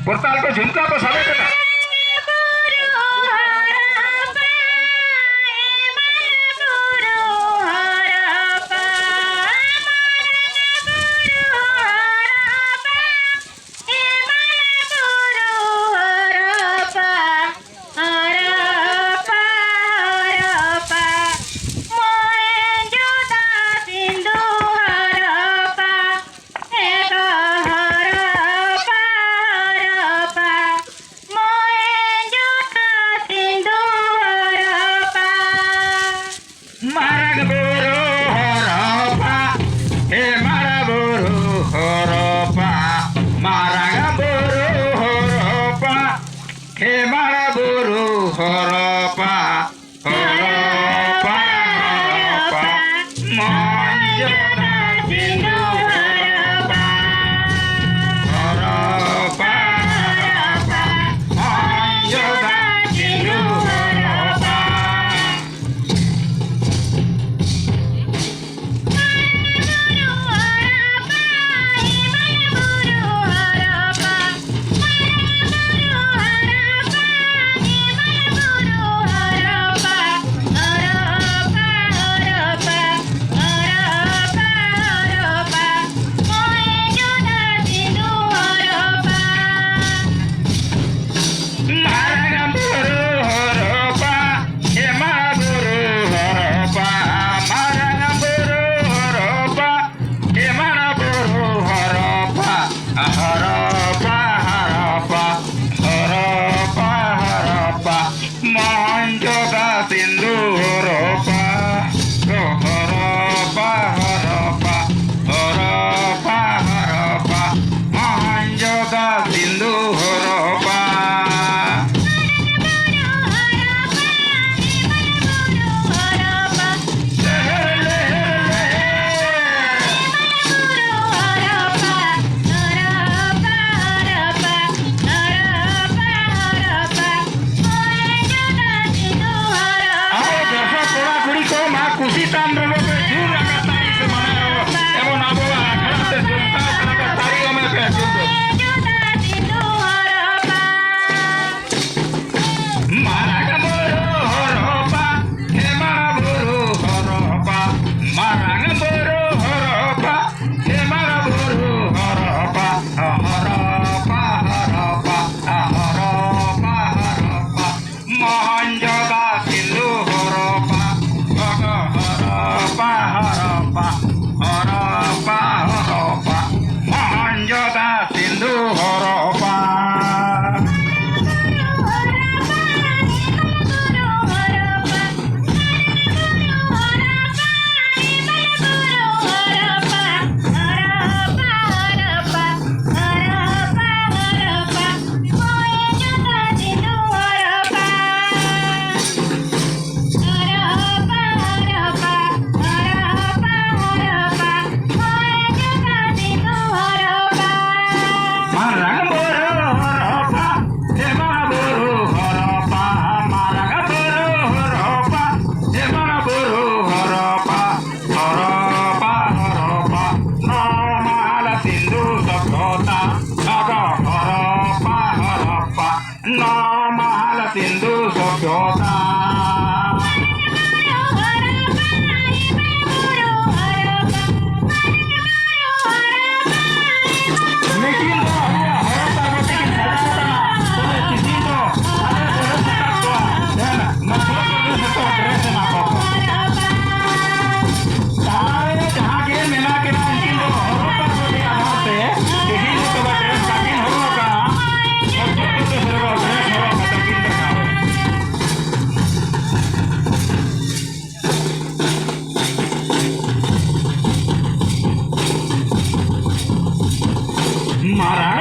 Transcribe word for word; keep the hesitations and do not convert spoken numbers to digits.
ᱠᱚᱨᱛᱟᱞ ᱠᱚ ᱡᱷᱤᱱᱠᱟ ᱠᱚ ᱥᱟᱵᱮ ᱠᱟᱱᱟ᱾ ᱥᱚᱵᱷᱭᱚᱛᱟ, ᱟᱫᱚ ᱦᱚᱨᱚᱯᱯᱟ, ᱦᱚᱨᱚᱯᱯᱟ, ᱱᱚᱣᱟ ᱢᱟᱦᱟᱞ ᱥᱤᱱᱫᱷᱩ ᱥᱚᱵᱷᱭᱚᱛᱟ᱾ ᱞᱮᱠᱤᱱ ᱫᱚ ᱟᱵᱚᱣᱟᱜ ᱦᱚᱨᱚᱯᱯᱟ ᱨᱮ ᱛᱤᱠᱤᱱ ᱥᱟᱡᱟᱣ ᱠᱟᱱᱟ, ᱛᱚᱵᱮ ᱛᱤᱠᱤᱱ ᱫᱚ ᱟᱞᱮ ᱥᱚᱨᱮᱥ ᱟᱠᱟᱫ ᱠᱚᱣᱟ᱾ ᱢᱚᱛᱞᱚᱵ ᱫᱚ ᱡᱚᱛᱚ dress ᱮᱢᱟ ᱠᱚᱣᱟ᱾ ᱛᱟᱦᱞᱮ ᱡᱟᱦᱟᱸ ᱜᱮ ᱢᱮᱱᱟᱜ ᱠᱤᱱᱟ, ᱩᱱᱠᱤᱱ ᱫᱚ ᱦᱚᱨᱚᱯᱯᱟ ᱨᱮ ᱟᱫᱷᱟᱨ ᱛᱮ ᱛᱮᱦᱮᱧ ᱫᱚ ᱛᱚᱵᱮ dress ᱠᱟᱹᱠᱤᱱ ᱦᱚᱨᱚᱜ ᱟᱠᱟᱫᱼᱟ᱾ ᱢᱚᱛᱞᱚᱵ ᱫᱚ ᱥᱚᱨᱮᱥ dress ᱦᱚᱨᱚᱜ ᱠᱟᱛᱮ ᱠᱤᱱ ᱫᱮᱠᱷᱟᱣ᱾ ᱢᱟᱨᱟᱝ